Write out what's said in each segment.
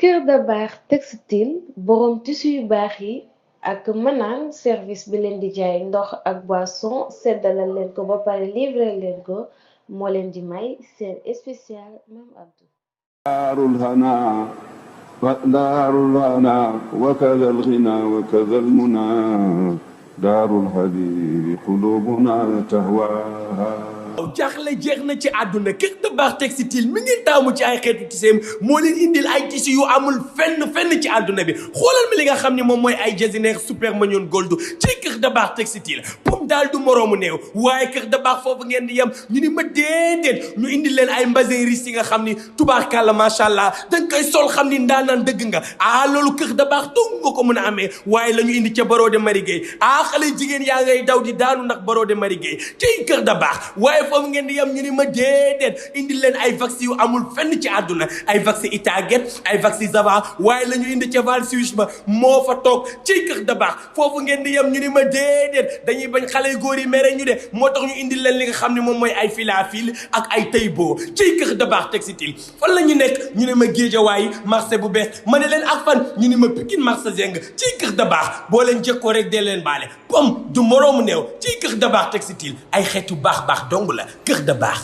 Kër Dabakh Textile borom tissu yu baax yi ak mënaan service bi leen di jaay ndox ak boisson seddalal leen ko ba pare livrer leen ko moo leen di may seen spécial Mame Abdou. دار الهنا وكذا الغنى وكذا المنى دار الحبيب قلوبنا تهواها. jaaxle jeex na ci àdduna Kër Dabakh Textile mi ngeen taamu ci ay xeetu tiseem moo leen indil ay tissu yu amul fenn ci àdduna bi xoolal mi li nga xam ne moom mooy ay jasineer super mignon gold ci Kër Dabakh Textile pom daal du moroomu néew waaye Kër Dabakh foofu ngeen di yem ñu ni ma déedéet ñu indil leen ay mbasin riche yi nga xam ni tubaarkàlla macha allah dañ koy sol xam ni ndaanaan dëgg nga loolu Kër Dabakh dong nga ko mën a amee waaye la ñu indi ca Barode Marie Gueye xale jigéen yaa ngay daw di daanu ndax Barode Marie Gueye ci Kër Dabakh waaye foofu ngeen di yam ñu ni ma déedéet indi leen ay vax yu amul fenn ci àdduna ay vax Itaget ay vax Zava waaye la ñu indi ca Val Suisse ba moo fa toog ci Kër Dabakh foofu ngeen di yam ñu ni ma déedéet dañuy bañ xale góor yi mere ñu de moo tax ñu indi leen li nga xam ne moom mooy ay filafil ak ay taybo ci Kër Dabakh Textile fan la ñu nekk ñu ne ma Géejawaay marché bu bees ma ne leen ak fan ñu ni ma Pikine marché Zeng ci Kër Dabakh boo leen jëkkoo rek dee leen baale pom du moroomu néew ci Kër Dabakh Textile ay xeetu baax dong la Kër Dabakh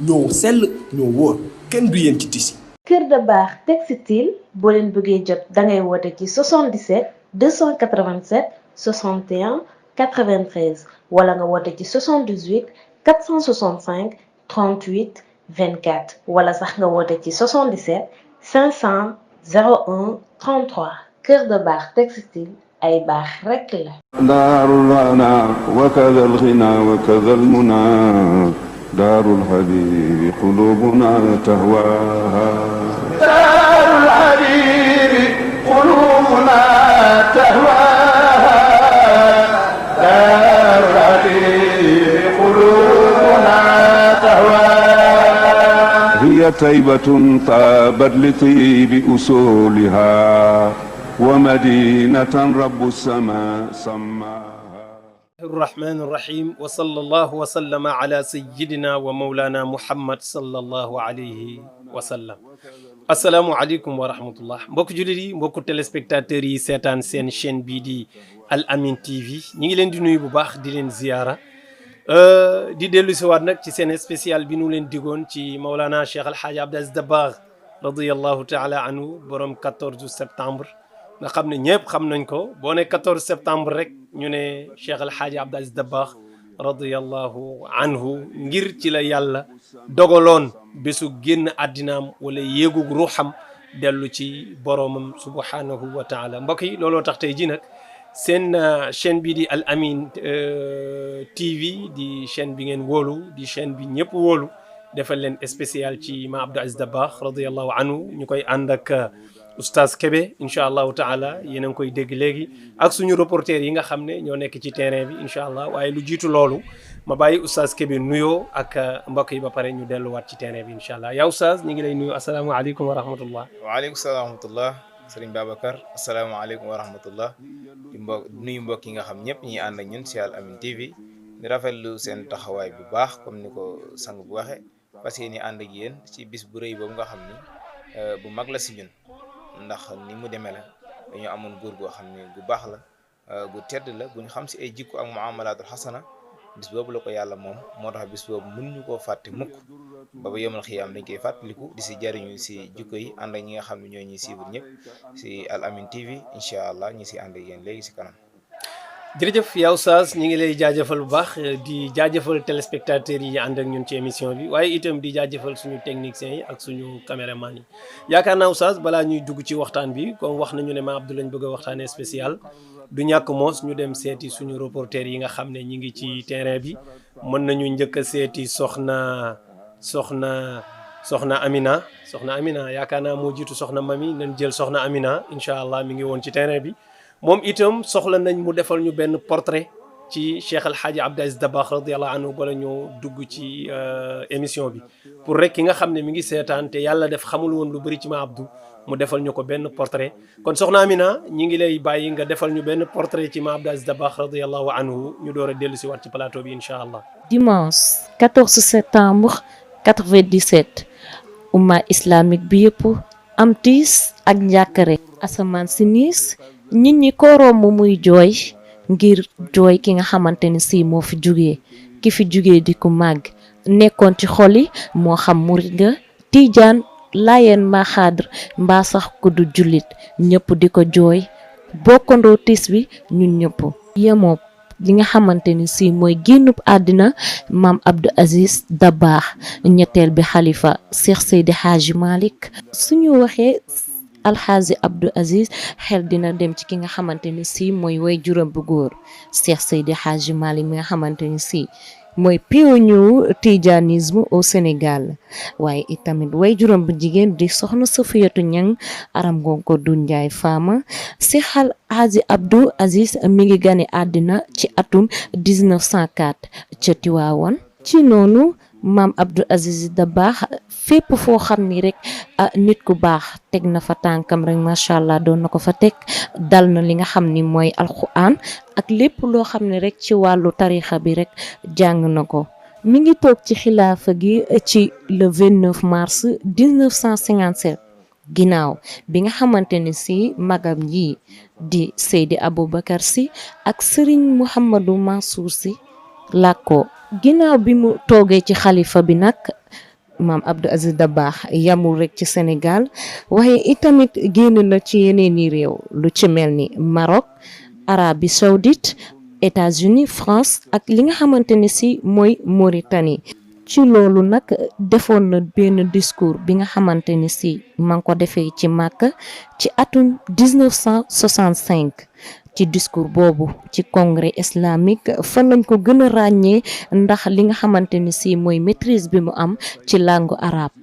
ñoo sell ñoo wóor kenn du yéen ci tisi. Kër Dabakh Textile boo leen bëggee jot dangay woote ci 77 287 61 93 wala nga woote ci 78 465 38 24 wala sax nga woote ci 77 500 01 33 Kër Dabakh Textile ay baax rekk la. daarul hana wa kadha al ghina wa kadha al muna daarul habibi qulubuna tahwaha. daarul habibi qulubuna tahwaha. daarul habibi qulubuna tahwaha. hiya taybatun tabat li tibi usuliha ومدينة رب السماء سماها. الرحمن الرحيم وصلى الله وسلم على سيدنا ومولانا محمد صلى الله عليه وسلم. السلام عليكم ورحمة الله. mbokk jullit yi mbokk téléspectateurs yi seetaan seen chaîne bii di Al Amine TV ñi ngi leen di nuyu bu baax di leen ziyaara di dellu si waat nag ci seen spécial bi nu leen digoon ci Mawlana Cheikh Al Hadj Abdou Aziz Dabakh radiyallahu taala anhu borom 14 septembre nga xam ne ñëpp xam nañ ko boo ne 14 septembre rek ñu ne Cheikh El Hadj Abdou Aziz Dabakh radiyallahu anhu ngir ci la yàlla dogaloon bésu génn àddinaam wala yéegug ruuxam dellu ci boromam subhanahu wa taala mbokk yi looloo tax tey ji nag seen chaîne bi di Al Amine TV di chaîne bi ngeen wóolu di chaîne bi ñëpp wóolu defal leen spécial ci ma Abdou Aziz Dabakh radiyallahu anhu ñu koy ànd ak Oustaz Kébé incha allahu taala yéen a ngi koy dégg léegi ak suñu reporter yi nga xam ne ñoo nekk ci terrain bi incha allah waaye lu jiitu loolu ma bàyyi Oustaz Kébé nuyoo ak mbokk yi ba pare ñu delluwaat ci terrain bi incha allah yaa Oustaz ñu ngi lay nuyu asalaamaaleykum wa rahmatullah. waaleykum salaam wa rahmatullah Serigne Babacar asalaamaaleykum wa rahmatullah di nuyu mbokk yi nga xam ñëpp ñi ànd ak ñun ci Al Amine TV di rafetlu seen taxawaay bu baax comme ni ko sang bu waxee parce que ni ànd ak yéen ci bis bu rëy boobu nga xam ni bu mag la si ñun. ndax ni mu demee la dañoo amoon góor goo xam ne gu baax la gu tedd la gu ñu xam si ay jikko ak muamalaatul xasana bis boobu la ko yàlla moom moo tax bis boobu mën ñu koo fàtte mukk ba yomal xiyaam dañ koy fàttaliku di si jariñu si jikko yi ànd ak ñi nga xam ne ñoo ñuy suivre ñëpp si Al Amine TV incha allah ñi si ànd ak yéen léegi si kanam. jërëjëf yaa Oustaz ñu ngi lay jaajëfal bu baax di jaajëfal téléspectateurs yi ànd ak ñun ci émission bi waaye itam di jaajëfal suñu techniciens yi ak suñu caméraman yi yaakaar naa Oustaz balaa ñuy dugg ci waxtaan bi comme wax nañu ne ma Abdou lañ bëgg a waxtaanee spécial du ñàkk moos ñu dem seeti suñu reporter yi nga xam ne ñi ngi ci terrain bi mën nañu njëkk a seeti soxna Amina yaakaar naa moo jiitu soxna Mami nañ jël soxna Amina incha allah mi ngi woon ci terrain bi. moom itam soxla nañ mu defal ñu benn portrait ci Cheikh El Hadj Abdou Aziz Dabakh radiyallahu anhu bala ñoo dugg ci émission bi pour rek ki nga xam ne mi ngi seetaan te yàlla def xamul woon lu bëri ci ma Abdou mu defal ñu ko benn portrait kon soxna Amina ñi ngi lay bàyyi nga defal ñu benn portrait ci ma Abdou Aziz Dabakh radiyallahu anhu ñu door a dellu si waat ci plateau bi incha allah. Dimanche 14 septembre 97 umma islamique bi yëpp am tiis ak njàkkare asamaan si niis nit ñi ko romb muy jooy ngir jooy ki nga xamante ni si moo fi jugee ki fi jugee di ko màgg nekkoon ci xoli moo xam murit nga tiijaan laayeen mbaa xaadar mbaa sax ku du jullit ñëpp di ko jooy bokkandoo tiis bi ñun ñëpp yemoo li nga xamante ni si mooy génnub àddina maam Abdou Aziz Dabakh ñetteel bi xalifa Cheikh Seydi Hadji Malick suñu waxee alxaaji Abdou Aziz xel dina dem ci ki nga xamante ni si mooy way juróom bu góor Cheikh Seydi Hadji Malick mi nga xamante ni si mooy pionnier tijanisme au Sénégal waaye itamit way juróom bu jigéen di soxna Safiyatu Ñang aram ngonko du Njaay faama Cheikh Alxaaji Abdou Aziz mi ngi gane àddina ci atum 1904 ca Tiwaawan ci noonu maam Abdou Aziz Dabakh fépp foo xam ni rek nit ku baax teg na fa tànkam rek macha allah doon na ko fa teg dal na li nga xam ni mooy alquran ak lépp loo xam ne rek ci wàllu tarixa bi rek jàng na ko mi ngi toog ci xilaafa gi ci le 29 mars 1957 ginnaaw bi nga xamante ni si magam ji di Seydi Aboubacar Sy ak Serigne Mouhamadou Mansour Sy làkkoo ginnaaw bi mu toogee ci xalifa bi nag maam Abdou Aziz Dabakh yamul rek ci Sénégal waaye itamit génn na ci yeneeni réew lu ci mel ni Maroc Arabie Saoudite États-Unis France ak li nga xamante ni si mooy Mauritanie ci loolu nag defoon na benn discours bi nga xamante ni si ma ngi ko defee ci Màkka ci atum 1965 ci discours boobu ci congrès islamique fan lañ ko gën a ràññee ndax li nga xamante ni si mooy maîtrise bi mu am ci langue arabe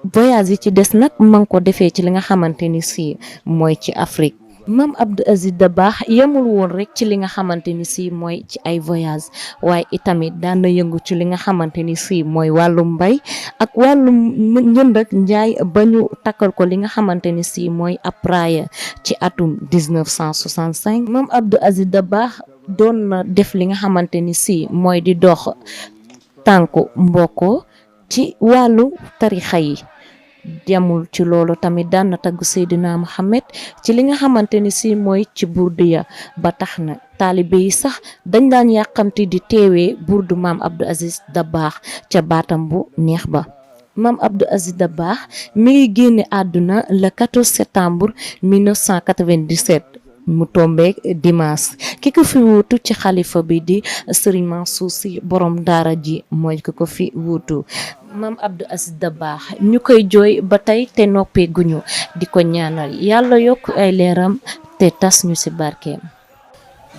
voyage yi ci des nag ma ngi ko defee ci li nga xamante ni si mooy ci Afrique maam Abdou Aziz Dabakh yemul woon rek ci li nga xamante ni si mooy ci ay voyage waaye itamit daan na yëngu ci li nga xamante ni si mooy wàllum mbay ak wàllum njënd ak njaay ba ñu takkal ko li nga xamante ni si mooy ab raaya ci atum 1965 maam Abdou Aziz Dabakh doon na def li nga xamante ni si mooy di dox tànku mbokkoo ci wàllu tarixa yi demul ci loolu tamit daan na tagg Seydina Muhammad ci li nga xamante ni si mooy ci burdu ya ba tax na taalibe yi sax dañ daan yàqamti di teewee burdu maam Abdou Aziz Dabakh ca baatam bu neex ba maam Abdou Aziz Dabakh mi ngi génne àdduna le 14 septembre 1997 mu tombeek dimanche ki ko fi wuutu ci xalifa bi di Serigne Mansour Sy borom daara ji mooy ki ko fi wuutu maam Abdou Aziz Dabakh ñu koy jooy ba tey te noppee guñu di ko ñaanal yàlla yokk ay leeram te tas ñu ci barkeem.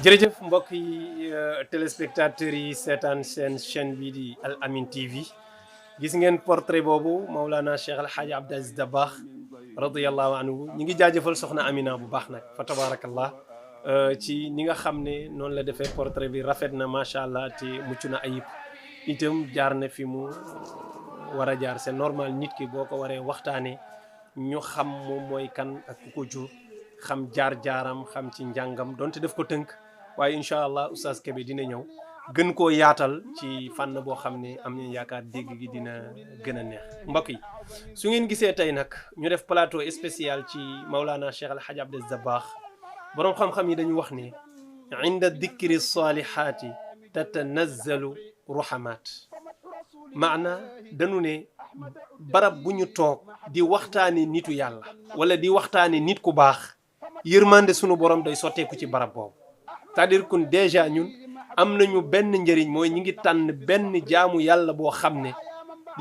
jërëjëf mbokk yi téléspectateurs yi seetaan seen chaîne bii di Al Amine TV gis ngeen portrait boobu Maulana Cheikh Alhaji Abdou Aziz Dabakh radiyallahu anhu ñi ngi jaajëfal soxna Amina bu baax nag fa tabarakallah ci ni nga xam ne noonu la defee portrait bi rafet na macha allah te mucc na ayib itam jaar na fi mu war a jaar c'est normal nit ki boo ko waree waxtaanee ñu xam moom mooy kan ak ku ko jur xam jaar-jaaram xam ci njàngam donte def ko tënk waaye incha allah oustaz Kébé dina ñëw gën koo yaatal ci fànn boo xam ne am nañ yaakaar dégg gi dina gën a neex mbokk yi su ngeen gisee tey nag ñu def plateau spécial ci Maulana Cheikh El Hadj Abdou Aziz Dabakh boroom xam-xam yi dañu wax ne inda dikri salihaati tatanazzalu ruhamaat maana dañu ne barab bu ñu toog di waxtaane nitu yàlla wala di waxtaane nit ku baax yërmande sunu borom day sotteeku ci barab boobu c'est-à-dire que déjà ñun am nañu benn njëriñ mooy ñi ngi tànn benn jaamu yàlla boo xam ne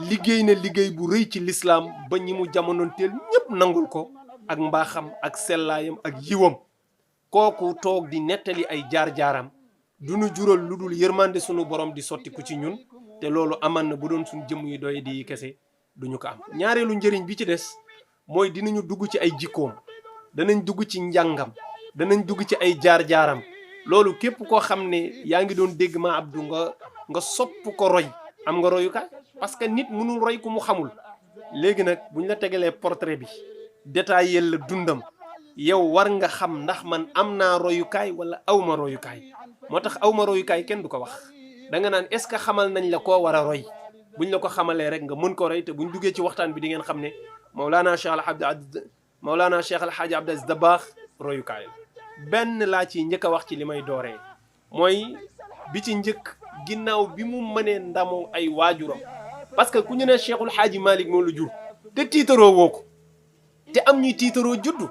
liggéey na liggéey bu rëy ci lislaam ba ñi mu jamonoonteel ñëpp nangul ko ak mbaaxam ak sellaayam ak yiwam kooku toog di nettali ay jaar-jaaram du ñu jural lu dul yërmande sunu borom di sottiku ci ñun te loolu aman na bu doon suñu jëmm yi doy di kese duñu ko am ñaareelu njëriñ bi ci des mooy dinañu dugg ci ay jikkoom danañ dugg ci njàngam danañ dugg ci ay jaar-jaaram loolu képp koo xam ne yaa ngi doon dégg ma Abdou nga sopp ko roy am nga royukaay parce que nit mënul roy ku mu xamul léegi nag buñ la tegalee portrait bi détaillé la dundam yow war nga xam ndax man am naa royukaay wala awma royukaay moo tax awma royukaay kenn du ko wax da nga naan est-ce que xamal nañ la koo war a roy buñ la ko xamalee rek nga mën ko roy te buñ duggee ci waxtaan bi di ngeen xam ne Mawlana Cheikh Al Hadj Abdou Aziz Dabakh royukaay la. benn laa ci njëkk a wax ci li may dooree mooy bi ci njëkk ginnaaw bi mu mënee ndamoo ay waajuram parce que ku ñu ne Cheikhul Hadji Malick moo la jur te tiitaroo woo ko te am ñuy tiitaroo juddu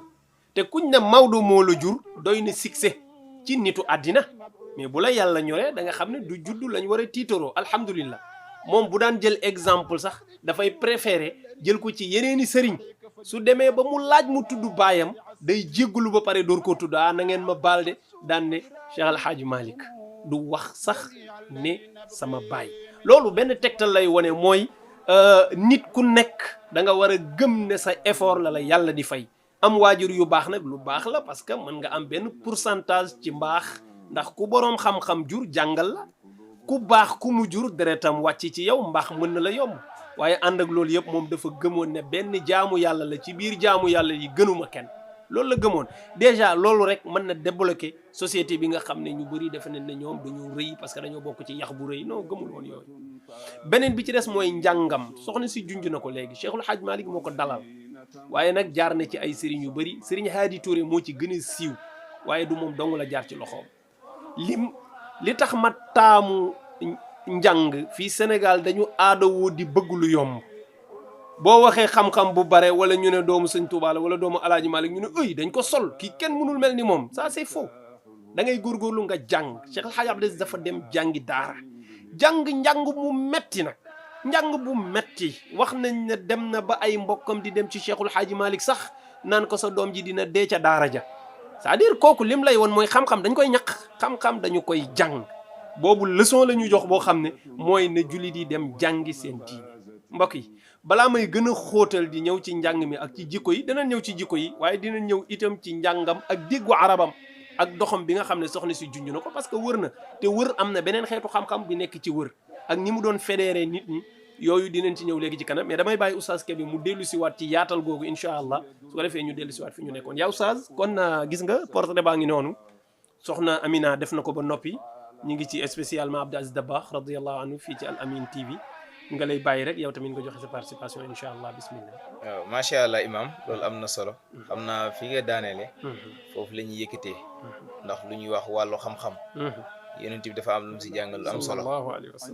te kuñ ne Maodo moo la jur doy na succès ci nitu àddina mais bu la yàlla ñoree da nga xam ne du juddu lañ war a tiitaroo alhamdulillah moom bu daan jël exemple sax dafay préféré jël ko ci yeneeni sëriñ su demee ba mu laaj mu tudd baayam day jéggulu ba pare door koo tudd na ngeen ma baal de daan ne Cheikh Al Hadji Malick du wax sax ne sama baay loolu benn tegtal lay wone mooy nit ku nekk da nga war a gëm ne sa effort la yàlla di fay am waajur yu baax nag lu baax la parce que mën nga am benn pourcentage ci mbaax ndax ku boroom xam-xam jur jàngal la ku baax ku mu jur deretam wàcc ci yow mbaax mën na la yomb waaye ànd ak loolu yëpp moom dafa gëmoon ne benn jaamu yàlla la ci biir jaamu yàlla yi gënuma kenn loolu la gëmoon déjà loolu rek mën na débloquer société bi nga xam ne ñu bëri defe nañ ne ñoom dañoo rëy parce que dañoo bokk ci yax bu rëy non gëmul woon yooyu. beneen bi ci des mooy njàngam soxna si junj na ko léegi Cheikhul Hadj Malick moo ko dalal waaye nag jaar na ci ay sëriñ yu bëri sëriñ Hadi Touré moo ci gën a siiw waaye du moom dong la jaar ci loxoom. li tax ma taamu njàng fii Sénégal dañu aadawoo di bëgg lu yomb. boo waxee xam-xam bu bare wala ñu ne doomu sëñ Touba la wala doomu Alaaji Malick ñu ne ëy dañ ko sol kii kenn mënul mel ni moom ça c'est faux da ngay góorgóorlu nga jàng Cheikh El Hadj Abdou Aziz dafa dem jàngi daara njàng mu metti nag njàng bu metti wax nañ ne dem na ba ay mbokkam di dem ci Cheikhul Hadji Malick sax naan ko sa doom ji dina dee ca daara ja c'est-à-dire kooku lim lay woon mooy xam-xam dañ koy ñaq xam-xam dañu koy jàng boobu leçon la ñu jox boo xam ne mooy ne jullit yi dem jàngi seen diine mbokk yi balaa may gën a xóotal di ñëw ci njàng mi ak ci jikko yi dana ñëw ci jikko yi waaye dina ñëw itam ci njàngam ak déggu arabam ak doxam bi nga xam ne soxna si junj na ko parce que wër na te wër am na beneen xeetu xam-xam bi nekk ci wër ak ni mu doon fédéré nit ñi yooyu dinañ ci ñëw léegi ci kanam mais damay bàyyi oustaz Kébé mu dellu si waat ci yaatal googu incha allah su ko defee ñu dellu si waat fi ñu nekkoon yaa oustaz kon gis nga portrait baa ngi noonu soxna Amina def na ko ba noppi ñu ngi ci spécialement Abdou Aziz Dabakh radiyallahu anhu fii ci Al Amine TV nga lay bàyyi rek yow tamit nga joxe sa participation incha allah bismillah. waaw macha allah imam loolu am na solo xam naa fi nga daaneele foofu la ñuy yëkkatee ndax lu ñuy wax wàllu xam-xam yonent bi dafa am lu mu si jàngal lu am solo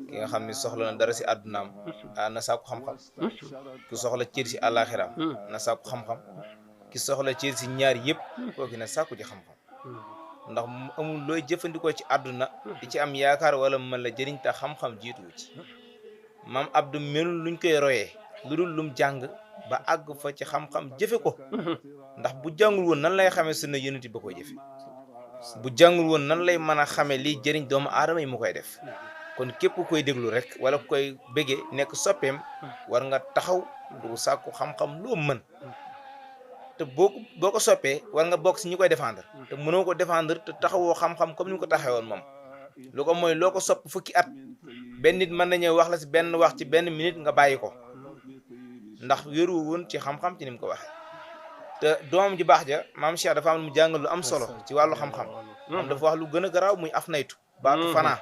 ki nga xam ne soxla na dara si àddunaam na sàkku xam-xam ku soxla cër si àllaaxiraam na sàkku xam-xam ki soxla cër si ñaar yëpp kooku na sàkku ci xam-xam ndax amul looy jëfandikoo ci àdduna di ci am yaakaar wala mën la jëriñ te xam-xam jiituwu ci maam Abdou melul luñ koy royee lu dul lum jàng ba àgg fa ci xam-xam jëfe ko ndax bu jàngul woon nan lay xamee sunna yonent ba koy jëfe bu jàngul woon nan lay mën a xamee liy jëriñ doomu aadama yi mu koy def kon képp koy déglu rek wala koy bëggee nekk soppeem war nga taxaw pour sàkku xam-xam loo mën te boo ko soppee war nga bokk si ñi koy défendre te mënoo ko défendre te taxawoo xam-xam comme ni mu ko taxawoon moom lu ko mooy loo ko sopp fukki at benn nit mën na ñëw wax la si benn wax ci benn minute nga bàyyi ko ndax wéru woon ci xam-xam ci ni mu ko waxee te doomam ji baax ja maam Cheikh dafa am lu mu jàngal lu am solo ci wàllu xam-xam moom dafa wax lu gën a garaaw muy af naytu baatu fanaa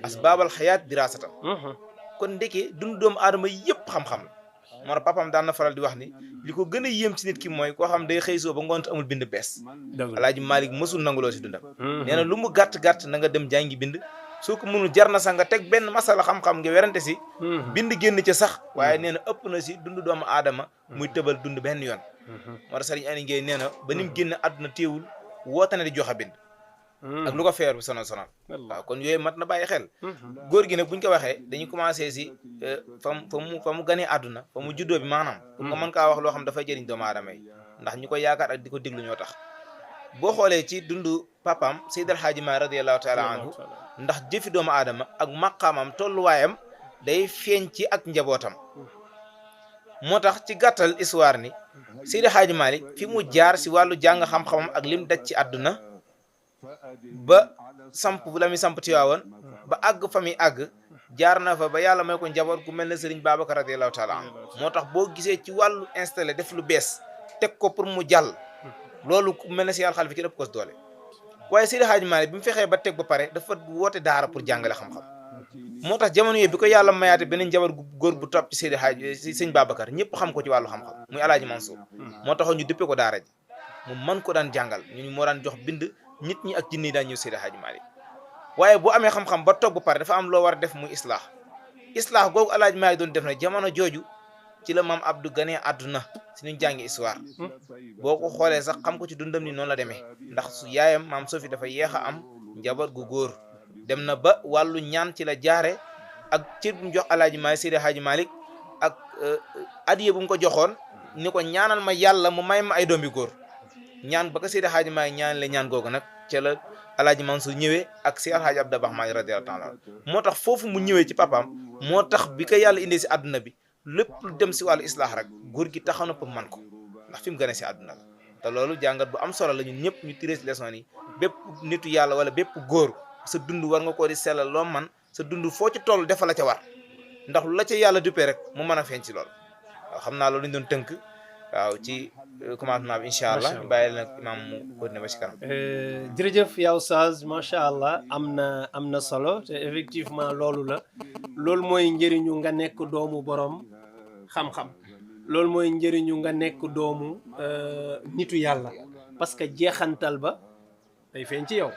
asbaabal xayaat dirasatan kon ndekee dund doomu aadama yëpp xam-xam la moo tax papam daan na faral di wax ni li ko gën a yéem ci nit ki mooy koo xam day xëy soo ba ngoon amul bind bees Alaaji Malick mësul nanguloo si dundam nee na lu mu gàtt-gàtt na nga dem jàngi bind soo ko mënul jar na sax nga teg benn masala xam-xam nga werante si bind génn ca sax waaye nee na ëpp na si dund doomu aadama muy tëbal dund benn yoon moo tax Sëriñ Aliou Ngueye nee na ba ni mu génn àdduna teewul woote na di joxe bind ak lu ko feer bi sonal waaw kon yooyu mat na bàyyi xel góor gi nag buñ ko waxee dañuy commencé si fa mu ganee àdduna fa mu juddoo bi maanaam pour nga mën kaa wax loo xam dafay jëriñ doomu aadama yi ndax ñu koy yaakaar ak di ko déglu ñoo tax boo xoolee ci dundu papaam Seydi El Hadji Maalik radiyallahu taala anhu ndax jëfi doomu aadama ak maqaamam tolluwaayam day feeñ ci ak njabootam moo tax ci gàttal histoire ni Seydi El Hadji Maalik fi mu jaar si wàllu jàng xam-xamam ak lim daj ci àdduna ba samp la muy samp Tiwaawan ba àgg fa muy àgg jaar na fa ba yàlla may ko njaboot gu mel ne Serigne Babacar radiyallahu taala anhu moo tax boo gisee ci wàllu installé def lu bees teg ko pour mu jàll loolu ku mel ne si yàlla xalifa ki ëpp ko doole waaye Seydi Hadji Malick bi mu fexee ba teg ba pare dafa woote daara pour jàngale xam-xam moo tax jamono yooyu bi ko yàlla mayaate beneen jabar gu góor bu topp ci Seydi Hadji si sëñ Babacar ñëpp xam ko ci wàllu xam-xam muy Alaaji Mansour moo taxoon ñu dëppee ko daara ji mu mën ko daan jàngal ñu moo daan jox bind nit ñi ak jinne yi daan ñëw Seydi Hadji Malick waaye bu amee xam-xam ba toog ba pare dafa am loo war a def muy islaax googu Alaaji Malick doon def na jamono jooju ci la maam Abdou ganee àdduna si ñu jàngi histoire boo ko xoolee sax xam ko ci dundam ni noonu la demee ndax su yaayam maam Sofi dafa yeex a am njaboot gu góor dem na ba wàllu ñaan ci la jaare ak cër bu mu jox Alaaji Malick Seydi Hadji Malick ak adiye bu mu ko joxoon ni ko ñaanal ma yàlla mu may ma ay doom yu góor ñaan ba ko Seydi Hadji Malick ñaan le ñaan googu nag ca la Alaaji Mansour ñëwee ak Seydi Hadji Abdou Dabakh Malick radiyallahu ta'ala moo tax foofu mu ñëwee ci papaam moo tax bi ko yàlla indee si àdduna bi lépp lu dem si wàllu islaax rek góor gi taxaw na pour man ko ndax fi mu gën a si àdduna la te loolu jàngat bu am solo la ñun ñëpp ñu tiré si leçon yi bépp nitu yàlla wala bépp góor sa dund war nga koo di sellal loo man sa dund foo ci toll defa la ca war ndax lu la ca yàlla duppee rek mu mën a feeñ ci loolu waaw xam naa loolu ñu doon tënk waaw ci commencement bi incha allah ñu bàyyi la nag imaam mu continuer ba ci kanam. jërëjëf yow Oustaz macha allah am na solo te effectivement loolu mooy njëriñu nga nekk doomu borom xam-xam loolu mooy njëriñu nga nekk doomu nitu yàlla parce que jeexantal ba day feeñ ci yow.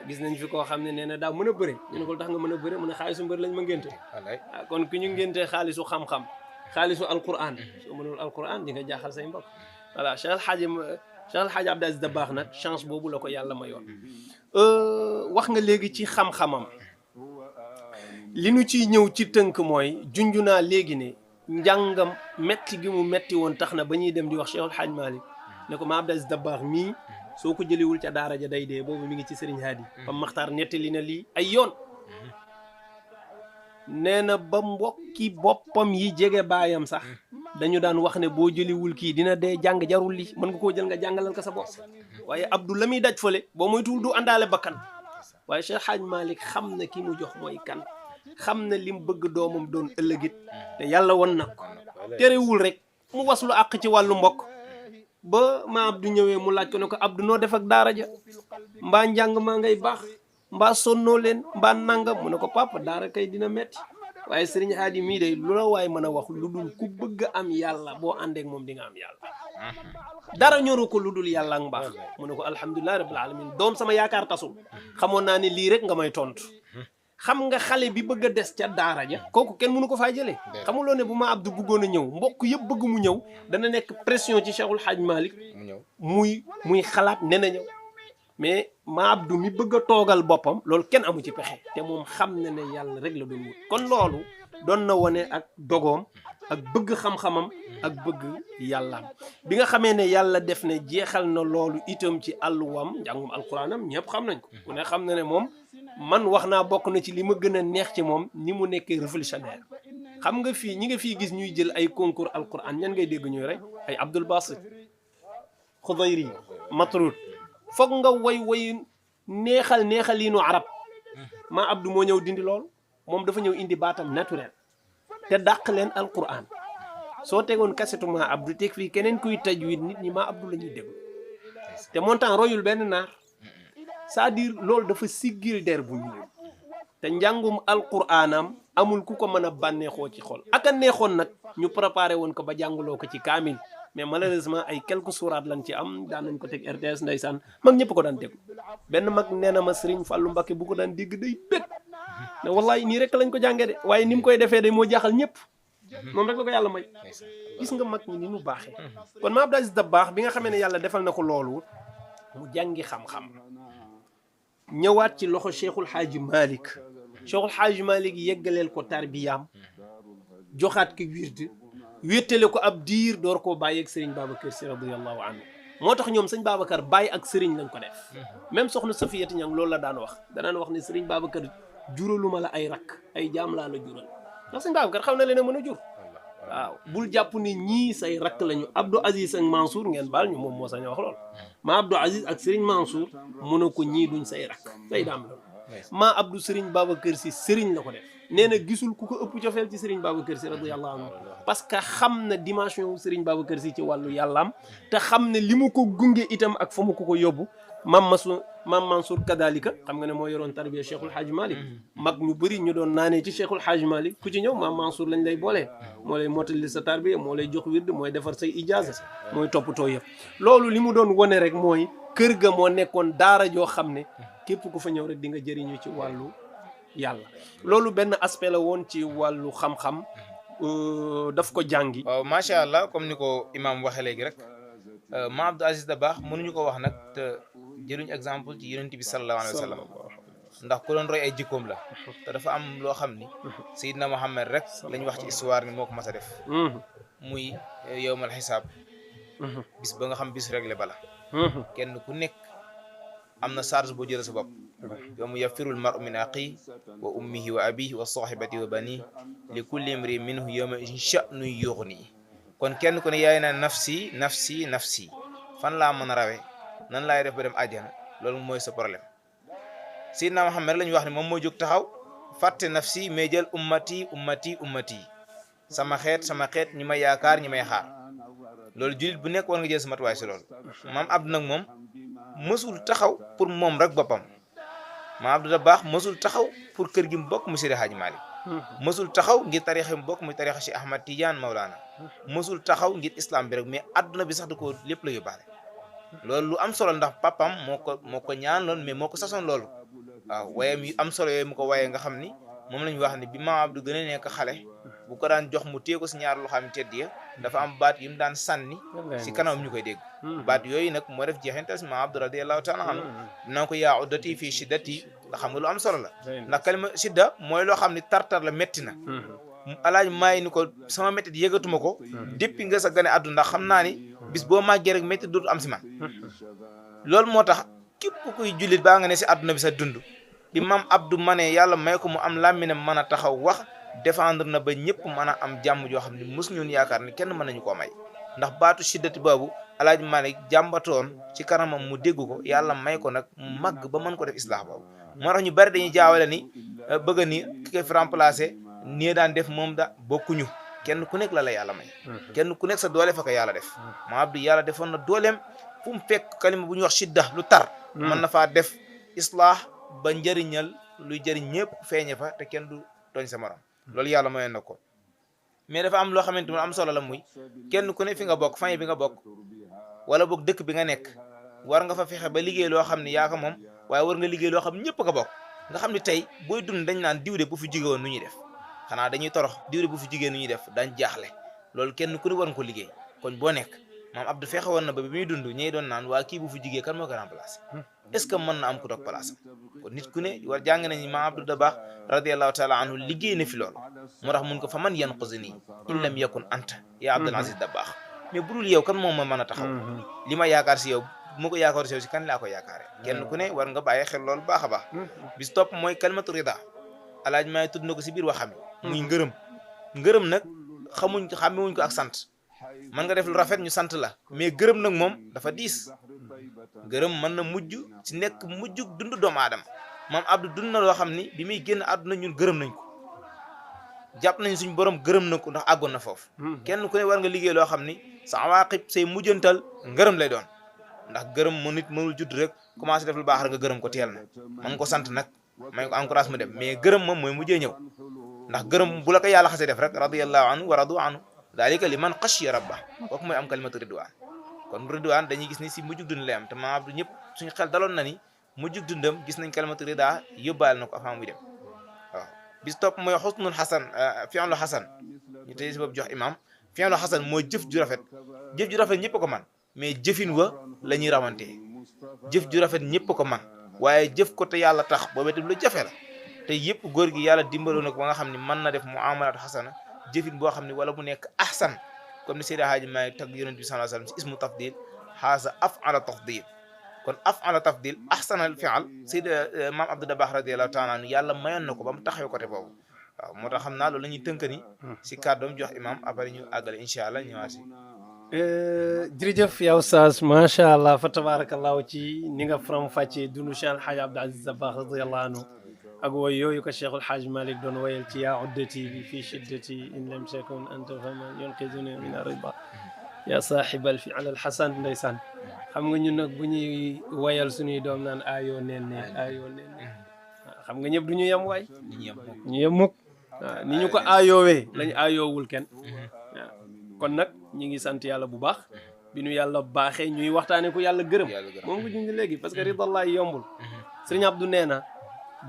gis nañ fi koo xam ne nee na daa mën a bëre ñu ne ko tax nga mën a bëre mu ne xaalisu mbër lañ ma ngénte kon ku ñu ngénte xaalisu xam-xam xaalisu alquran soo mënul alquran di nga jaaxal say mbokk voilà Cheikh El Hadji Abdou Aziz Dabakh nag chance boobu la ko yàlla mayoon wax nga léegi ci xam-xamam li nu ciy ñëw ci tënk mooy junju naa léegi ne njàngam metti gi mu metti woon tax na ba ñuy dem di wax Cheikh El Hadji Malick ne ko ma Abdou Aziz Dabakh mii soo ko jëliwul ca daara ja day dee boobu mi ngi ci Serigne Hadi Pam Maxtaar nettali na lii ay yoon nee na ba mbokki boppam yi jege baayam sax dañu daan wax ne boo jëliwul kii dina dee jàng jarul li mën nga koo jël nga jàngalal ko sa bopp waaye Abdou la muy daj fële boo moytuwul du àndaale bakkan waaye Cheikh Hadj Malick xam na ki mu jox mooy kan xam na lim bëgg doomam doon ëllëgit te yàlla won na ko terewul rek mu waslu àq ci wàllu mbokk ba ma Abdou ñëwee mu laaj ko ne ko Abdou noo def ak daara ja mbaa njàng maa ngay baax mbaa sonnoo leen mbaa nangam mu ne ko papa daara kay dina metti waaye Serigne Hadi mii day lu la waay mën a wax lu dul ku bëgg am yàlla boo àndeek moom di nga am yàlla dara ñoru ko lu dul yàlla ak mbaax mu ne ko alhamdulilah rabbil alamin doom sama yaakaar tasul xamoon naa ne lii rek nga may tontu xam nga xale bi bëgg a des ca daara ja kooku kenn mënu ko faa jëlee xamuloo ne bu ma Abdou bëggoon a ñëw mbokk yëpp bëgg mu ñëw dana nekk pression ci Cheikhul Hadj Malick muy xalaat ne na ñëw mais ma Abdou mi bëgg a toogal boppam loolu kenn amu ci pexe te moom xam na ne yàlla rek la doon wut kon loolu doon na wone ak dogoom ak bëgg xam-xamam ak bëgg yàllaam bi nga xamee ne yàlla def ne jeexal na loolu itam ci àlluwam njàngum alquranam ñëpp xam nañ ko ku ne xam na ne moom man wax naa bokk na ci li ma gën a neex ci moom ni mu nekkee révolutionnaire xam nga fii ñi nga fii gis ñuy jël ay concours alquran ñan ngay dégg ñuy rek ay Abdul Basit Khudayri Matrud foog nga woy neexaliinu arab ma Abdou moo ñëw dindi loolu moom dafa ñëw indi baatam naturel te dàq leen alquran soo tegoon kasetu ma Abdou teg fii keneen kuy tajwid nit ñi ma Abdou la ñuy déglu te montant royul benn naar c'est-à-dire loolu dafa siggil der bu ñuul te njàngum alquranam amul ku ko mën a bànneexoo ci xol ak a neexoon nag ñu préparé woon ko ba jàngaloo ko ci kaamil mais malheureusement ay quelques suuraat lañ ci am daan nañ ko teg RTS ndeysaan mag ñëpp ko daan déglu benn mag nee na ma Serigne Fallou Mbacké bu ko daan dégg day bég ne wallahi nii rek lañ ko jàngee de waaye ni mu koy defee day moo jaaxal ñëpp moom rek la ko yàlla may gis nga mag ñi ni mu baaxee kon ma Abdou Aziz Dabakh bi nga xamee ne yàlla defal na ko loolu mu jàngi xam-xam ñëwaat ci loxo Cheikhul Hadji Malick Cheikhul Hadji Malick yeggaleel ko tarbiyaam joxaat ko wird wéttale ko ab diir door koo bàyyi ak Serigne Babacar Sy radiyallahu anhu moo tax ñoom sëñ Babacar bàyyi ak Serigne lañ ko def même soxna Safiyatu Ñang loolu la daan wax danaan wax ne Serigne Babacar juraluma la ay rakk ay jaam laa la jural ndax sëñ Babacar xam na leen a mën a jur waaw bul jàpp ni ñii say rakk lañu Abdou Aziz ak Mansour ngeen baal ñu moom moo sañ wax lool ma Abdou Aziz ak Serigne Mansour mu ne ko ñii duñ say rakk say daam la maa Abdou Serigne Babacar Sy Serigne la ko def nee na gisul ku ko ëpp cofeel ci Serigne Babacar Sy radiyallahu anhu parce que xam na dimension Serigne Babacar Sy ci wàllu yàllaam te xam ne li mu ko gunge itam ak fa mu ko yóbbu maam Mansour kadalika xam nga ne moo yoroon tarbiya Cheikhul Hadj Malick mag ñu bëri ñu doon naanee ci Cheikhul Hadj Malick ku ci ñëw maam Mansour lañ lay boolee moo lay mottali sa tarbiya moo lay jox wird mooy defar say ijaaza mooy toppatoo yëpp loolu li mu doon wone rek mooy kër ga moo nekkoon daara joo xam ne képp ku fa ñëw rek di nga jëriñu ci wàllu yàlla loolu benn aspect la woon ci wàllu xam-xam daf ko jàngi. waaw macha allah comme ni ko imam waxee léegi rek ma Abdou Aziz Dabakh mënuñu ko wax nag te jëluñ exemple ci yonent bi sallallahu alayhi wa sallam ndax ku doon roy ay jikkoom la te dafa am loo xam ni Seydina Mohamed rek lañ wax ci histoire ni moo ko mas a def muy yowmal xisaab bis ba nga xam bis réglé bala kenn ku nekk am na charge boo jëlee sa bopp yawma yafirul mar'u min aqi wa ummihi wa abihi wa sahibati wa bani li kulli imri minhu yawma sha'nu yughni kon kenn ku ne yaay na nafsi nafsi nafsi fan laa mën a rawe nan laay def ba dem àjjana loolu mooy sa problème Seydina Muhammad la ñu wax ne moom moo jóg taxaw fàtte nafsi mais jël ummati ummati ummati sama xeet ñi may yaakaar ñi may xaar loolu jullit bu nekk war nga jël sa matuwaay si loolu maam Abdou nag moom mësul taxaw pour moom rek boppam maam Abdou Dabakh mësul taxaw pour kër gi mu bokk mu Seydi Hadji Malick mësul taxaw ngir tarixa mu bokk muy tarixa si Ahmad Tidiane Maulana mësul taxaw ngir islam bi rek mais adduna bi sax da ko lépp la yóbbaale loolu lu am solo ndax papam moo ko ñaan loolu mais moo ko sasoon loolu waaw wayam yu am solo yooyu mu ko wayee nga xam ni moom la ñu wax ni bi maam Abdou gën a nekk xale bu ko daan jox mu téye ko si ñaar loo xam tedd ya dafa am baat yu mu daan sànni si kanamam ñu koy dégg baat yooyu nag moo def jeexintal si maam Abdou radiyallahu taala anhu dinaa ko yaa uddati fii shiddati nga xam nga lu am solo la ndax kalima shidda mooy loo xam ni tartar la métti na alaaj maay ni ko sama métti yëgatuma ko depuis nga sa gane àdduna ndax xam naa ni bis boo màggee rek métti dootu am si man loolu moo tax képp kuy jullit baa nga ne si àdduna bi sa dund bi maam Abdou manee yàlla may ko mu am làmminam mën a taxaw wax défendre na ba ñëpp mën a am jàmm joo xam ne mos ñun yaakaar ni kenn mën nañu koo may ndax baatu shiddati boobu alaaj Malik jàmbatoon ci kanamam mu dégg ko yàlla may ko nag mu màgg ba mën ko def islaax boobu moo tax ñu bari dañuy jaawale ni bëgg ni ki koy fi remplacer nii daan def moom da bokkuñu kenn ku nekk la yàlla may kenn ku nekk sa doole fa ko yàlla def maam Abdou yàlla defoon na dooleem fu mu fekk kalima bu ñuy wax shidda lu tar mën na faa def islaax ba njëriñal luy jëriñ ñëpp feeñe fa te kenn du tooñ sa morom loolu yàlla mayoon na ko mais dafa am loo xamante ni am solo la muy kenn ku ne fi nga bokk famille bi nga bokk wala boog dëkk bi nga nekk war nga fa fexe ba liggéey loo xam ne yaa ko moom waaye war nga liggéey loo xam ne ñëpp ko bokk nga xam ne tey booy dund dañ naan diwde bu fi jóge woon nu ñuy def xanaa dañuy torox diwde bu fi jógee nu ñuy def dañ jaaxle loolu kenn ku ne war nga ko liggéey kon boo nekk maam Abdou fexe woon na ba bi muy dund ñey doon naan waa kii bu fi jógee kan moo ko remplacé est-ce que mën na am ku toog place kon nit ku ne war jàng nañu maam Abdou Dabakh radiyallahu taala anhu liggéey na fi loolu moo tax mun ko fa man yanquzuni in lam yakun anta ya Abdul Aziz Dabakh mais bu dul yow kan moom ma mën a taxaw li ma yaakaar si yow bu ma ko yaakaar si yow si kan laa ko yaakaare kenn ku ne war nga bàyyi xel loolu baax a baax bis topp mooy kalimatu rida alaaj maay tudd na ko si biir waxam muy ngërëm nag xamewuñ ko ak sant mën nga def lu rafet ñu sant la mais gërëm nag moom dafa diis gërëm mën na mujj ci nekk mujj dund doomu aadama maam Abdou dund na loo xam ni bi muy génn àdduna ñun gërëm nañ ko jàpp nañ suñ borom gërëm na ko ndax àggoon na foofu kenn ku ne war nga liggéey loo xam ni sa awaqib say mujjantal ngërëm lay doon ndax gërëm mu nit mënul judd rek commencé def lu baax rek nga gërëm ko teel na mën ko sant nag may ko encourage mu dem mais gërëm moom mooy mujjee ñëw ndax gërëm bu la ko yàlla xasee def rek radiyallahu anhu wa radu anhu dalika liman xashiya rabba kooku mooy am kalimatu ridwaan kon ridwaan dañuy gis ni si mujjug dund lay am te maam Abdou ñëpp suñu xel daloon na ni mujjug dundam gis nañ kalimatu rida yóbbaale na ko avant muy dem waaw bis topp mooy xusnul xasan fi'lu xasan ñu tey si boobu jox imam fi'lu xasan mooy jëf ju rafet ñëpp ko man mais jëfin wa la ñuy rawantee jëf ju rafet ñëpp ko man waaye jëf ko te yàlla tax boobu itam lu jafe la te yëpp góor gi yàlla dimbaloo na ko ba nga xam ne mën na def muamalaatu xasana jëfin boo xam ne wala mu nekk ahsan comme ni Seydi Hadji Maalik tagg yonent bi sallallahu alayhi wasallam si ismu tafdil xaasa af'ala tafdil kon af'ala tafdil ahsanal fi'al Seydi maam Abdou Dabakh radiyallahu ta'ala anhu yàlla mayoon na ko ba mu taxawee côté boobu waaw moo tax xam naa loolu la ñuy tënk ni si kàddoom jox imam après ñu àggale incha allah ñëwaat si jërëjëf yow Oustaz macha allah fa tabarakallahu ci ni nga faram fàccee dunu Cheikh El Hadj Abdou Aziz Dabakh radiyallahu anhu ak woy yooyu ko Cheikhul Hajj Malik doon woyal ci yaa uddati bi fii shiddati in lam takun anta faman yunqiduni min arriba yaa saaxibal fi alal xasan ndeysaan xam nga ñun nag bu ñuy woyal suñuy doom naan aayoo neen ne aayoo neen ne xam nga ñëpp du ñu yem waay ñu yem mukk waaw ni ñu ko aayoowee lañ aayoowul kenn waaw kon nag ñi ngi sant yàlla bu baax bi ñu yàlla baaxee ñuy waxtaane ku yàlla gërëm moom ko junj léegi parce que ridallahi yombul Sëriñ Abdou nee na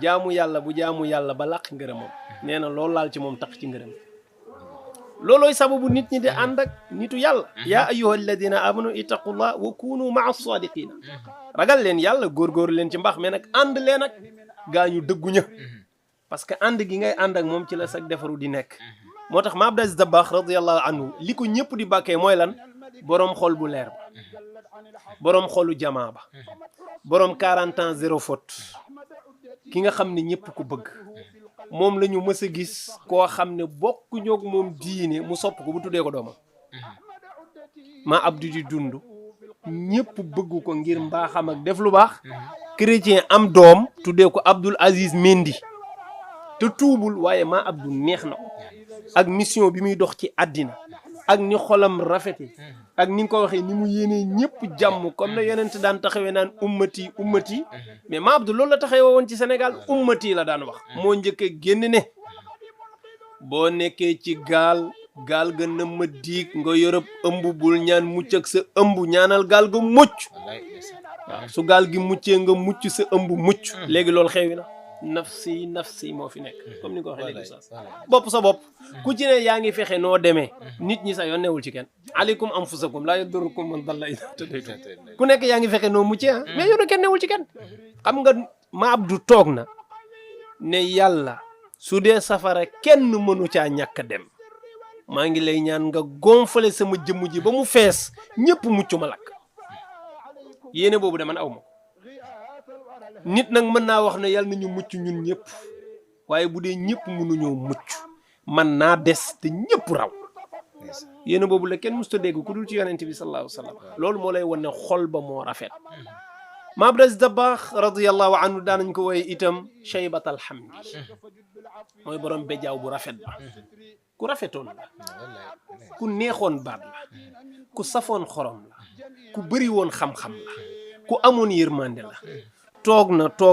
jaamu yàlla bu jaamu yàlla ba làq ngërëmam nee na loolu laal ci moom tax ci ngërëm loolooy sababu nit ñi di ànd ak nitu yàlla yaa ayyuha alladina amanu ittaqullah wa kunu maa sadiqina ragal leen yàlla góorgóorlu leen ci mbaax mais nag ànd leen ak gaa ñu dëgguña parce que ànd gi ngay ànd ak moom ci la sag defaru di nekk moo tax ma Abdou Aziz Dabakh radiyallahu anhu li ko ñëpp di bàkkee mooy lan boroom xol bu leer ba boroom xolu jamaa ba boroom 40 ans zéro faute ki nga xam ne ñëpp ko bëgg moom la ñu mës a gis koo xam ne bokkuñu ak moom diine mu sopp ko bu tuddee ko doomam ma Abdou di dund ñëpp bëgg ko ngir mbaaxam ak def lu baax chrétien am doom tuddee ko Abdoul Aziz Mendy te tuubul waaye ma Abdou neex na ko ak mission bi muy dox ci àddina ak ni xolam rafete ak ni nga ko waxee ni mu yéenee ñëpp jàmm comme na yonent daan taxawee naan ummati ummati mais ma Abdou loolu la taxawee woon ci Sénégal ummati la daan wax moo njëkk a génn ne boo nekkee ci gaal ga na ma diig nga yorëb ëmb bul ñaan mucc ak sa ëmb ñaanal gaal ga mucc waaw su gaal gi muccee nga mucc sa ëmb mucc léegi loolu xewi na nafsi moo fi nekk comme ni nga ko waxee léegi sax bopp sa bopp ku ci ne yaa ngi fexe noo demee nit ñi sax yoon newul ci kenn aleykum anfusakum laa yadurrukum man dalla idaa tadaytum ku nekk yaa ngi fexe noo muccee mais yoonu kenn newul ci kenn xam nga ma Abdou toog na ne yàlla su dee safara kenn mënu caa ñàkk dem maa ngi lay ñaan nga gonfale sama jëmm ji ba mu fees ñëpp mucc ma lakk yéene boobu de man aw ma nit nag mën naa wax ne yàlla nañu mucc ñun ñëpp waaye bu dee ñëpp mënuñoo mucc man naa des te ñëpp raw yéen boobu la kenn musta dégg ku dul ci yonent bi sallallahu alayhi wa sallam loolu moo lay wan ne xol ba moo rafet ma Abdou Aziz Dabakh radiyallahu anhu daanañ ko woye itam shaybat alhamdi mooy borom bejaaw bu rafet ba ku rafetoon la ku neexoon baat la ku safoon xorom la ku bëri woon xam-xam la ku amoon yërmande la toog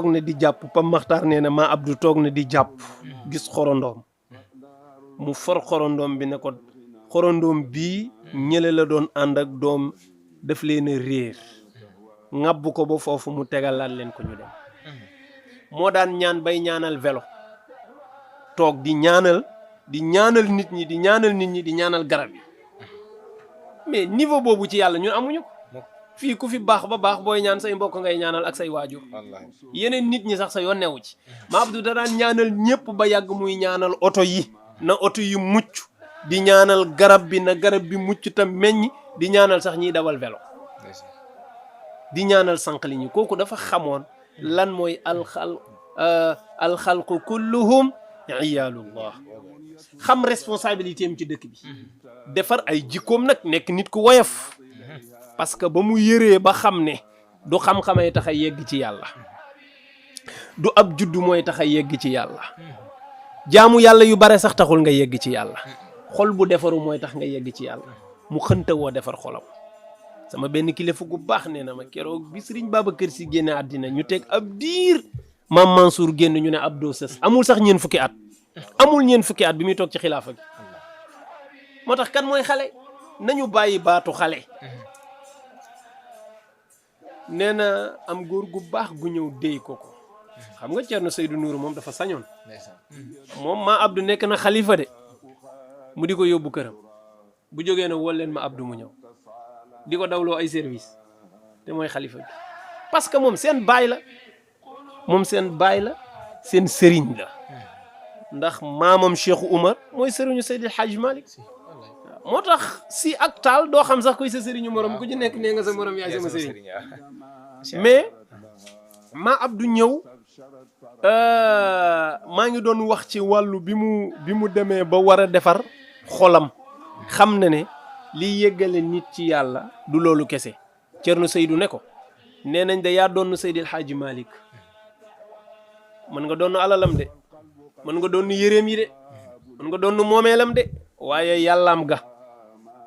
na di jàpp Pam Maxtaar nee na ma Abdou toog na di jàpp gis xorondoom mu for xorondoom bi ne ko xorondoom bii ñële la doon ànd ak doom daf leen a réer ŋàbb ko ba foofu mu tegalaat leen ko ñu dem moo daan ñaan bay ñaanal vélo toog di ñaanal nit ñi di ñaanal garab yi mais niveau boobu ci yàlla ñun amuñu ko fii ku fi baax ba baax booy ñaan say mbokk ngay ñaanal ak say waajur yeneen nit ñi sax sa yoon newu ci ma Abdou da daan ñaanal ñëpp ba yàgg muy ñaanal oto yi na oto yi mucc di ñaanal garab bi na garab bi mucc tam meññ di ñaanal sax ñiy dawal vélo di ñaanal sànqali ñi kooku dafa xamoon lan mooy alxalqu kulluhum iyaalullah xam responsabilité am ci dëkk bi defar ay jikkoom nag nekk nit ku woyof parce que ba mu yëree ba xam ne du xam-xamay tax a yegg ci yàlla du ab juddu mooy tax a yegg ci yàlla jaamu yàlla yu bare sax taxul nga yegg ci yàlla xol bu defaru mooy tax nga yegg ci yàlla mu xënta woo defar xolam sama benn kilifa gu baax nee na ma keroog bi Sëriñ Babacar Si génne àddina ñu teg ab diir Maam Mansour génn ñu ne Abdou sës amul sax ñeen fukki at bi muy toog ci xilaafa gi moo tax kan mooy xale nañu bàyyi baatu xale nee na am góor gu baax gu ñëw déy ko xam nga Thierno Seydou Nourou moom dafa sañoon moom ma Abdou nekk na xalifa de mu di ko yóbbu këram bu jógee na wol leen ma Abdou mu ñëw di ko dawloo ay service te mooy xalifa bi parce que moom seen baay la seen sëriñ la ndax maamam Cheikh Oumar mooy sëriñu Seydil Hadj Malick moo tax si ak taal doo xam sax kuy sa sëriñu morom ku ci nekk nee nga sa morom yaay sama sëriñ mais ma Abdou ñëw maa ngi doon wax ci wàllu bi mu demee ba war a defar xolam xam na ne liy yëggale nit ci yàlla du loolu kese Thierno Seydou ne ko nee nañ da yaa doon Seydil Hadji Malick mën nga doon alalam de mën nga doon yéreem yi de mën nga doon moomeelam de waaye yàllaam ga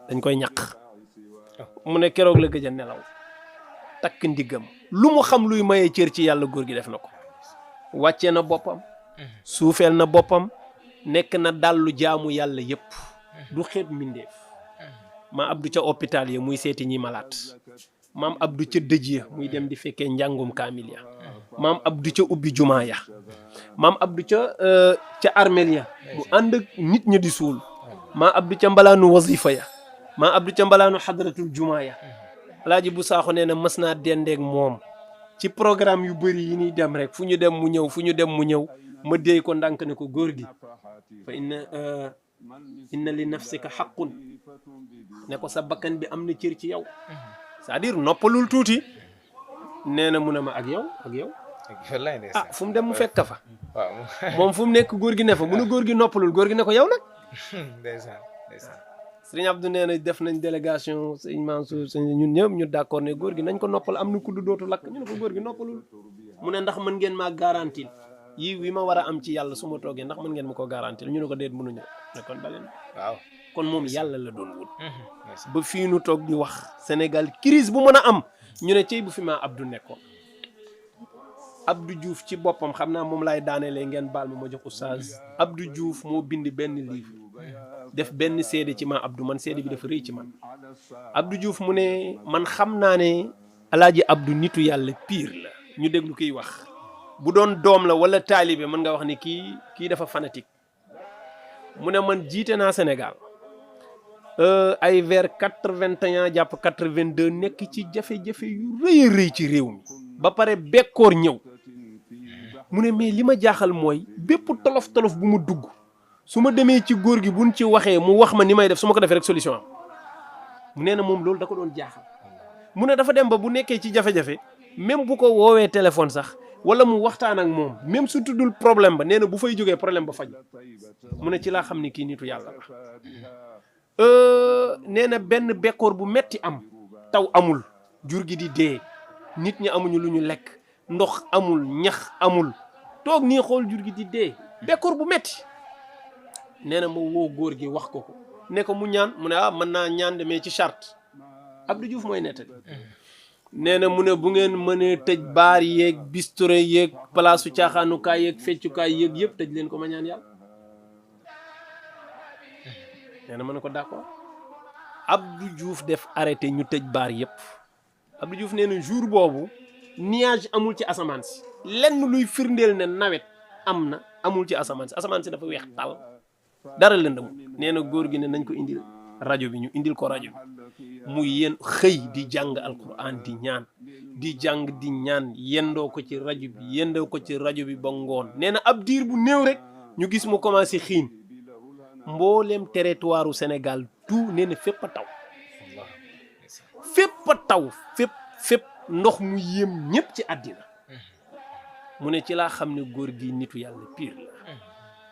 dañ koy ñaq mu ne keroog la gëj a nelaw takk ndiggam lu mu xam luy mayee cër ci yàlla góor gi def na ko wàccee na boppam suufeel na boppam nekk na dallu jaamu yàlla yépp du xeeb mbindeef maam Abdou ca hôpital ya muy seeti ñi malaat maam Abdou ca dëj ya muy dem di fekkee njàngum kaamil ya maam Abdou ca ubbi jumaa ya maam Abdou ca armeel ya mu ànd ak nit ñi di suul maam Abdou ca mbalaanu wasifa ya maam Abdou ca mbalaanu xadratul jumaa ya alaaji bu saaxu nee na mës naa dendeeg moom ci programme yu bëri yi ñuy dem rek fu ñu dem mu ñëw fu ñu dem mu ñëw ma déy ko ndànk ne ko góor gi fa inna li nafsika xaqun ne ko sa bakkan bi am na cër ci yow c'est-à-dire noppalul tuuti nee na mu ne ma ak yow fu mu dem mu fekk fa moom fu mu nekk góor gi ne fa mu ne góor gi noppalul góor gi ne ko yow nag Sëriñ Abdou nee na def nañ délégation sëñ Mansour ñun ñëpp ñu d'accord ne góor gi nañ ko noppal am na kudd dootu lakk ñu ne ko góor gi noppalul mu ne ndax mën ngeen maa garantil yi wi ma war a am ci yàlla su ma toogee ndax mën ngeen ma ko garantil ñu ne ko déet mënuñu ne kon baleen waaw kon moom yàlla la doon wut ba fii nu toog di wax Sénégal crise bu mën a am ñu ne cey bu fi maa Abdou nekkoon Abdou Diouf ci boppam xam naa moom laay daanelee ngeen baal ma jox oustaz Abdou Diouf moo bind benn livre def benn seede ci ma Abdou man seede bi dafa rëy ci man Abdou Diouf mu ne man xam naa ne alaaji Abdou nitu yàlla pire la ñu déglu kiy wax bu doon doom la wala taalibe mën nga wax ni kii dafa fanatique mu ne man jiite naa Sénégal ay vers 81 jàpp 82 nekk ci jafe-jafe yu rëy a rëy ci réew mi ba pare bekkoor ñëw mu ne mais li ma jaaxal mooy bépp tolof-tolof bu mu dugg su ma demee ci góor gi buñ ci waxee mu wax ma ni may def su ma ko defee rek solution am mu nee na moom loolu da ko doon jaaxal mu ne dafa dem ba bu nekkee ci jafe-jafe même bu ko woowee téléphone sax wala mu waxtaan ak moom même su tuddul problème ba nee na bu fay jógee problème ba faj mu ne ci laa xam ni kii nitu yàlla la nee na benn bekkoor bu metti am taw amul jur gi di dee nit ñi amuñu lu ñu lekk ndox amul ñax amul toog nii xool jur gi di dee bekkoor bu metti nee na ma woo góor gi wax ko ne ko mu ñaan mu ne mën naa ñaan de mais ci charte Abdou Diouf mooy nettali nee na mu ne bu ngeen mënee tëj baar yeeg bistro yeeg place su caaxaanukaay yeeg feccukaay yeeg yëpp tëj leen ko ma ñaan yàlla nee na ma ne ko d'accord Abdou Diouf def arrêté ñu tëj baar yëpp Abdou Diouf nee na jour boobu nuage amul ci asamaan si lenn luy firndeel ne nawet am na amul ci asamaan si dafa weex tal dara lëndamul nee na góor gi ne nañ ko indil rajo bi ñu indil ko rajo bi mu yéen xëy di jàng alquran di ñaan di jàng di ñaan yendoo ko ci rajo bi ba ngoon nee na ab diir bu néew rek ñu gis mu commencé xiin mbooleem territoire u Sénégal tout nee na fépp a taw fépp ndox mu yéem ñépp ci àddina mu ne ci laa xam ne góor gi nitu yàlla pire la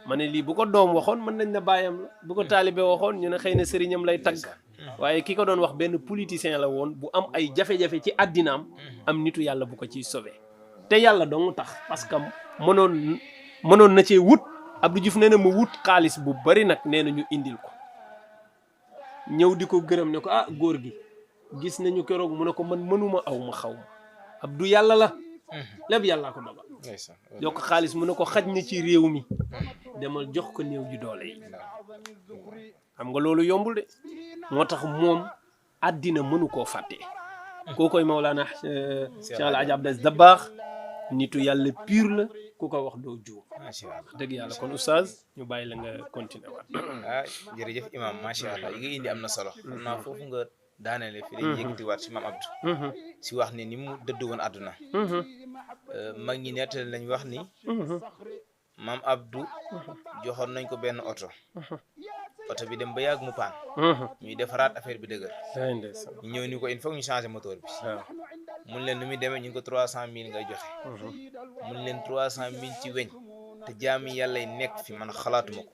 ma ne lii bu ko doom waxoon mën nañ na bàyyam la bu ko taalibe waxoon ñu ne xëy na sëriñam lay tagg waaye ki ko doon wax benn politicien la woon bu am ay jafe-jafe ci àddinaam am nitu yàlla bu ko ciy sauvé te yàlla dong tax parce que mënoon na cee wut Abdou Diouf nee na ma wut xaalis bu bari nag nee na ñu indil ko ñëw di ko gërëm ne ko góor gi gis nañu keroog mu ne ko man mënuma aw ma xaw ma Abdou yàlla la lépp yàllaa ko dogal jox ko xaalis mu ne ko xaj na ci réew mi demal jox ko néew ji doole yi xam nga loolu yombul de moo tax moom àddina mënu koo fàtte koo koy Mawlana Cheikh El Hadj Abdou Aziz Dabakh nitu yàlla pire la ku ko wax doo juum macha allah dëgg yàlla kon oustaz ñu bàyyi la nga continuer waat jërëjëf imam macha allah yi nga indi am na solo xam naa foofu nga daanele fi dañuy yëkkati waat si maam Abdou si wax ni mu dëdd woon àdduna mag ñi nettali lañ wax ni maam Abdou joxoon nañ ko benn oto bi dem ba yàgg mu paan ñuy defaraat affaire bi dëgër ñu ñëw ni ko il faut ñu changer moteur bi mun leen nu muy demee ñu ngi ko 300,000 ngay joxe mun leen 300,000 ci weñ te jaami yàlla yi nekk fi man xalaatuma ko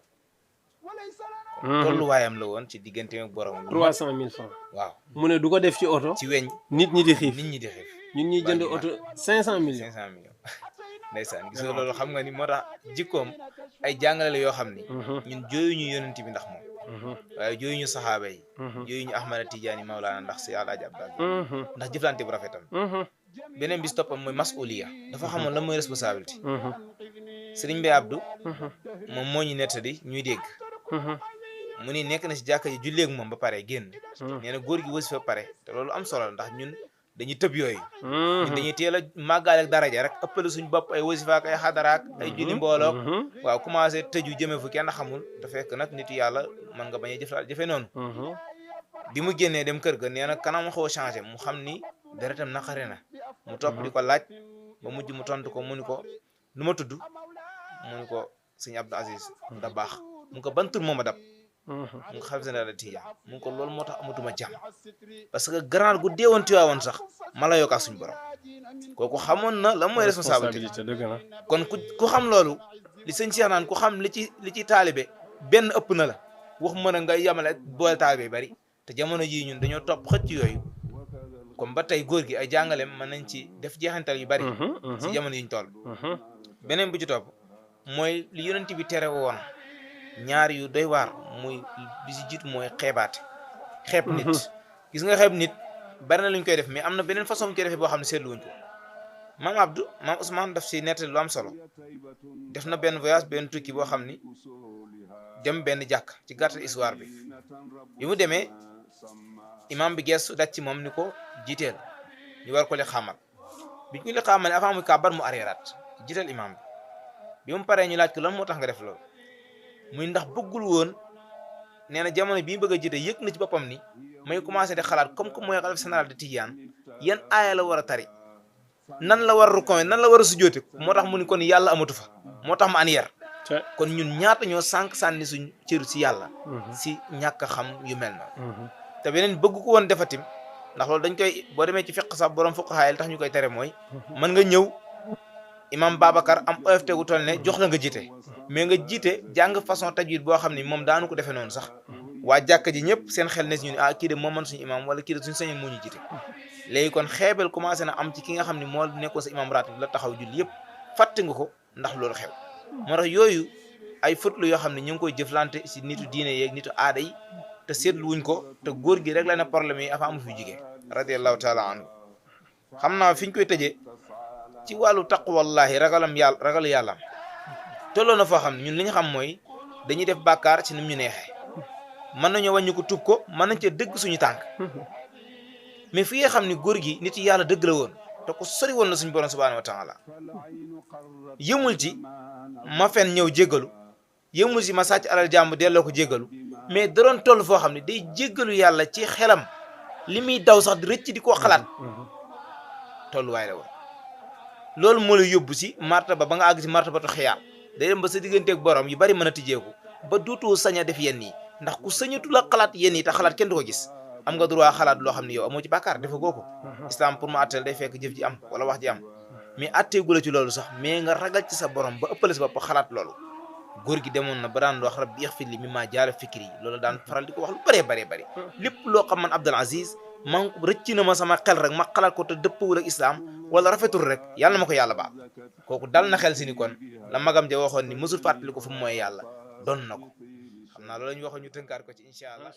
tolluwaayam la woon ci diggante ak borom 300,000 francs waaw mu ne du ko def ci oto ci weñ nit ñi di xiif ñi di xiif ñun ñuy jënd oto 500 millions ndeysaan gis nga loolu xam nga ni moo tax jikkoom ay jàngale la yoo xam ni ñun jooyuñu yonent bi ndax moom waaye jooyuñu saxaaba yi jooyuñu Ahmada Tijaani Mawlaana ndax si Alaaji Abdal ndax jëflante bu rafetam beneen bis toppam mooy masuliya dafa xamoon lan mooy responsabilité Sëriñ Mbay Abdou moom moo ñu nettali ñuy dégg mu ni nekk na si jàkka ji julleeg moom ba pare génn nee na góor gi wasifa pare te loolu am solo ndax ñun dañuy tëb yooyu ñun dañuy teel a màggaale ak daraja rek ëppale suñ bopp ay wasifa ak ay xadaraak ay julli mbooloog waaw commencé tëju jëme fu kenn xamul da fekk nag nitu yàlla mën nga bañ a jëfe noonu bi mu génnee dem kër ga nee na kanam xaw a changé mu xam ni deretam naqare na mu topp di ko laaj ba mujj mu tontu ko mu ni ko nu ma tudd mu ni ko sëñ Abdou Aziz da baax mu ko ban tur moom a dab mu nga xam se ne la Tijaan mu ko loolu moo tax amatuma jàmm parce que grand gu deewoon Tiwaawoon sax ma la yokkaat suñu borom kooku xamoon na la mooy responsabilité kon ku xam loolu li sëñ Cheikh naan ku xam li ci taalibe benn ëpp na la wax mën a nga yamale boole taalibe bari te jamono jii ñun dañoo topp xëcc yooyu comme ba tey góor gi ay jàngaleem mën nañ ci def jeexantal yu bari si jamono yiñ toll beneen bu ci topp mooy li yonent bi tere woon ñaar yu doy waar muy bi si jiitu mooy xeebaate xeeb nit gis nga xeeb nit bari na lu ñu koy def mais am na beneen façon ñu koy defee boo xam ne seetlu wuñ ko maam Abdou maam Ousmane daf si nettali lu am solo def na benn voyage benn tukki boo xam ni dem benn jàkk ci gàttal histoire bi mu demee imam bi gestu daj ci moom ni ko jiiteel ñu war ko li xamal bi ñu li xamal avant muy kàbbar mu arriéraat jiiteel imam bi mu paree ñu laaj ko lan moo tax nga def loolu muy ndax bëggul woon nee na jamono bii bëgg a jiite yëg na ci boppam ni may commencé di xalaat comme que mooy xalifa général de Tidiane yan aaya la war a tari nan la war a rukkoo nan la war a sujjóote moo tax mu ni kon yàlla amatu fa moo tax ma arrière kon ñun ñaata ñoo sànq sànni suñ cër si yàlla si ñàkk a xam yu mel na te beneen bëgg ko woon defatim ndax loolu dañ koy boo demee ci fiq sax borom fuqahaa yi tax ñu koy tere mooy mën nga ñëw imam Babacar am OFT gu toll ne jox la nga jiite mais nga jiite jàng façon tajwid boo xam ni moom daanu ko defee noonu sax waa jàkka ji ñëpp seen xel ne si ñu ne kii de moo mën suñu imam wala kii de suñu sañoon moo ñu jiite léegi kon xeebel commencé na am ci ki nga xam ne moo nekkoon sa imam ratib la taxaw julli yëpp fàtte nga ko ndax loolu xew moo tax yooyu ay fëtlu yoo xam ne ñu ngi koy jëflante si nitu diine yeeg nitu aada yi te seetlu wuñ ko te góor gi rek la na problème yi avant mu fi jigee radiallahu taala anhu xam naa fi ñu koy tëjee ci wàllu taqwallahi ragal yàlla tolloo na foo xam ne ñun li ñu xam mooy dañuy def bàkkaar ci nim ñu neexee mën nañoo wàññi ko tub ko mën nañ cee dëgg suñu tànk mais fi nga xam ne góor gi nit yàlla dëgg la woon te ko sori woon na suñu borom subhanahu wa taala yëmul ci ma fen ñëw jéggalu yëmul ci ma sàcc alal jàmm delloo ko jéggalu mais da doon toll foo xam ne day jéggalu yàlla ci xelam li muy daw sax di rëcc di ko xalaat tolluwaay la woon loolu moo lay yóbbu si martaba ba nga àgg si martabatu xiyaar day dem ba sa digganteeg borom yu bari mën a tijjeeku ba duutoo sañ a def yenn yi ndax ku sañatu la xalaat yenn yi te xalaat kenn du ko gis am nga droit xalaat loo xam ne yow amoo ci bàkkaar dafa goo ko islam pour mu àtteel day fekk jëf ji am wala wax ji am mais àtteegu la ci loolu sax mais nga ragal ci sa borom ba ëppale sa bopp xalaat loolu góor gi demoon na ba daan wax rabbi ixfir li mimma jaara fikri yi loolu daan faral di ko wax lu bëree bëri lépp loo xam man Abdul Aziz man rëcc na ma sama xel rek ma xalaat ko te dëppawul ak islam wala rafetul rek yàlla na ma ko yàlla baal kooku dal na xel si ni kon la magam ja waxoon ni mësul fàttali ko fu mu mooy yàlla doon na ko xam naa loolu la ñu waxoon ñu tënkaat ko ci incha allah